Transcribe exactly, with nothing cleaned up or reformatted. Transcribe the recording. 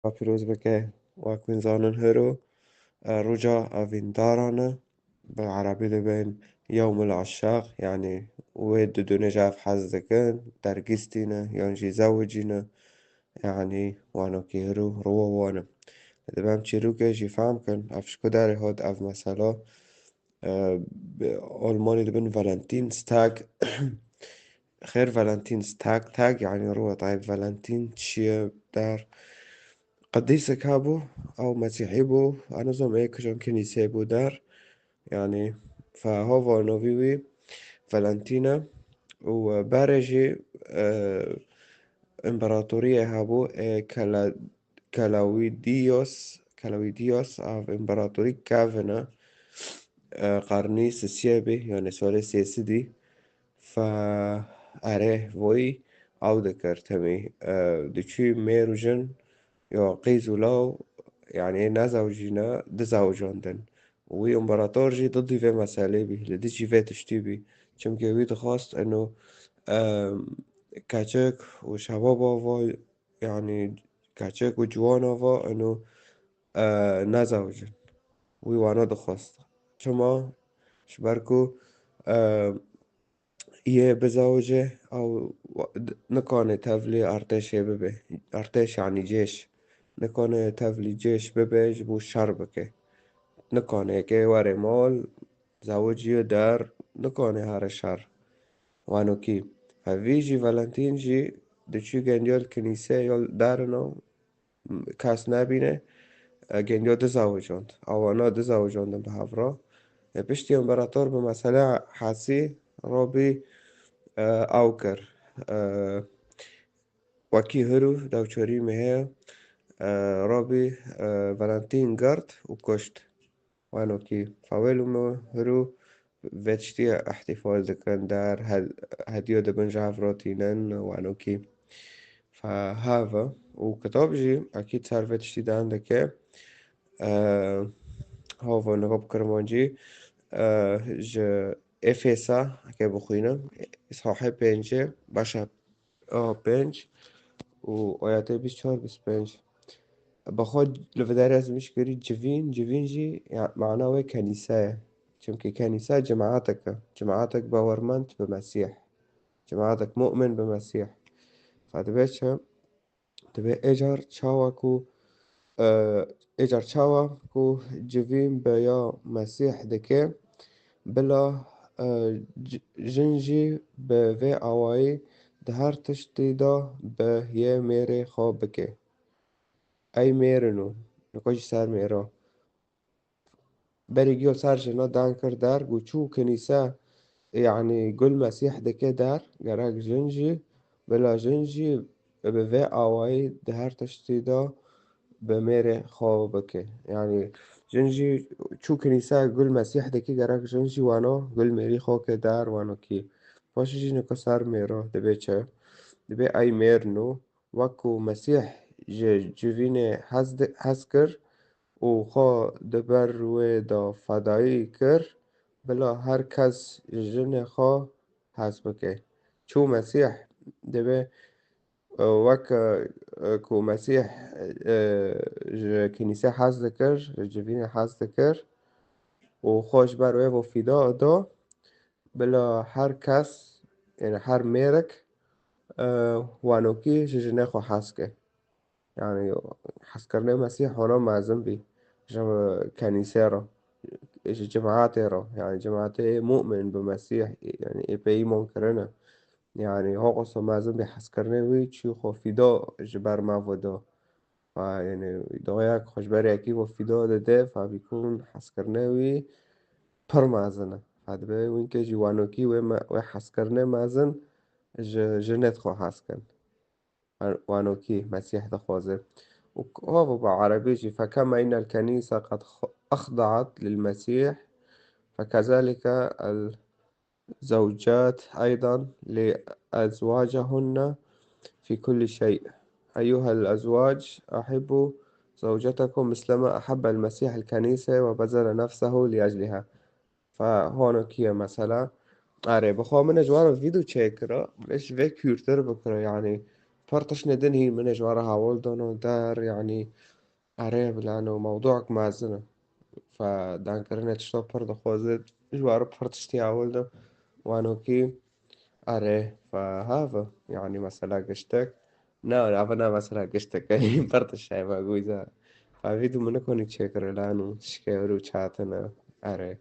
pîroz bike. Wek hûn zanin hiro, e, roja evîndaran e. Bi erebî dibên Yewmul Eşşaq, yanî wê didûnê ji hev hez dikin, dergîstî ne, yan jî zewicî ne. Yanî wanokî hiro rowa wan e. Dibe em çîrokê jî fehm kin, ev ji ku derê hat ev mesela. E, bi Almanî dibin Valentinstag. Xêr, Valentinstag, tag, yanî rowa tayê Valentin çi ye der? Qedîsek hebû, ew mesîhî bû, ez nizam ê kujam kinîseyê bû der. Yanî, fe hava navî wî Valentin e. Û, e, berê jî, e, împaratoriyê hebû, ê Kela-, Kelawidiyos, Kelawidiyos, ev împaratorî kevin e. E, qarnî sisiyê bî, yanî salê sêsidî. Fe erê voyî ew dikir temî. E, diçû mêr û jin ya qîz û law, yanî nezewicîne, dizewicandin. Wî împarator jî didî vê meselê bî, li dijî vê tiştî bî. Çimkî wî dixwast eno, e, keçik û şebaba va, yanî keçik û ciwana va eno, e, nezewicin. Wî wana dixwast. Çima? Ji ber ku, e, yê bizawice ew wa-, d-, nikane tevlî artêşê bibe. Artêş, yanî cêş. Nikane tevlî cêş bibe, ji bo şer bike. Nikane yekê were mal, zewicî der, nikane here şer. Wanokî. Hevî jî Valentin jî diçû gendiya li kinîse ya derina, kes nebîne, e, gendiya dizewicand. Ewana dizewicandin bi hev re. E, piştî împerator bi mesela hesî rabî, e, ew kir. E, wekî hiro dewçerî me heye, e, rabî, e, Valentin girt û kuşt. Wanokî. Fawêl û me hiro vê tiştî îhtîfal dikin, der, he-, hediya dibin ji hev re tînin, wanokî. Fe hava. Û kitab jî ekîd ser vê tiştî dan dike. E, hava niha bi kirmancî, e, ji Efesa, eke bixwînim, îsahê pêncê, beşa a pênc û ayetê bîst çar, bîst pênc. Bi xwe li vê derê ez mişkirî civîn, civîn jî ya, mana wê kenîse ye. Çimkî kenîse cemaetek e. Cemaetek bawermend bi Mesîh. Cemaetek mu'min bi Mesîh. Fe dibe çi? Dibe êcar çawa ku, e, êcar çawa ku civîn bi ya Mesîh dike, bila, e, c-, jin jî bi vê awayî di her tiştî de bi yê mêrê xwe bike. Ey mêr ino, niko jî ser mêro. Berî giyo ser jina dan kir der, got çû kinîse, yanî gul Mesîh dike der, gerek jin jî, bila jin jî bi vê awayî di her tiştî de bi mêrê xwe bike. Yanî jin jî çû kinîse gul Mesîh dike, gerek jin jî wano gul mêrî xwe ke der, wano kî. Paşê jî niko ser mêro dibe çi? Dibe ey mêr no, wek ku Mesîh ji civînê hez di-, hez kir û xwe di ber wê de fedayî kir, bila her kes ji jinê xwe hez bike. Çû Mesîh dibe, e, wek, e, ku Mesîh, e, ji kinîse hez dikir, ji civînê hez dikir û xwe ji ber wê ve fîda da, bila her kes, yani her mêrik, e, wanokî ji jinê xwe hez ke. Yani hezkirinê Mesîh hona mezin bî ji kenîsê re, ji cemaetê re. Yani cemaetê mu'min bi Mesîh, yani ê pê îman kirine. Yani hoqoso mezin bî hezkirinê wî çî xwe fîda ji ber me ve da. Fa, yani, doya xwe ji ber yekî ve fîda dide, fa bîkun hezkirinê wî pir mezin e. Fa dibe winke jî wanokî wê me-, wê hezkirinê mezin ji, ji jinê xwe hez kin. Wanokî Mesîh dixwaze. Û k-, hava bi erebî jî, فكما إن الكنيسة قد خ-، أخضعت للمسيح، فكذلك ال-، الزوجات أيضا لأزواجهن في كل شيء. أيها الأزواج، أحبوا زوجتكم مثلما أحب المسيح الكنيسة وبذل نفسه لأجلها. Fe hano kiye mesela. Erê, bi xwe min ji wan re vîdeo çêkira, min ji vê kûrtir bikira, yanî Pir tiştine din hî min ê ji we re hawil dano der, yanî erê, bila no mewdûek mezin e. Fe dankirine tişto pir dixwaze, ji we re pir tiştî hawil da. Wano kî erê, fe heve, yanî mesela giştek. Na, ava na mesela giştek. Pir tişt heye, fe guyza. Fe vîdyo min nikonî çêkire lano, şikewir û çatine. Erê.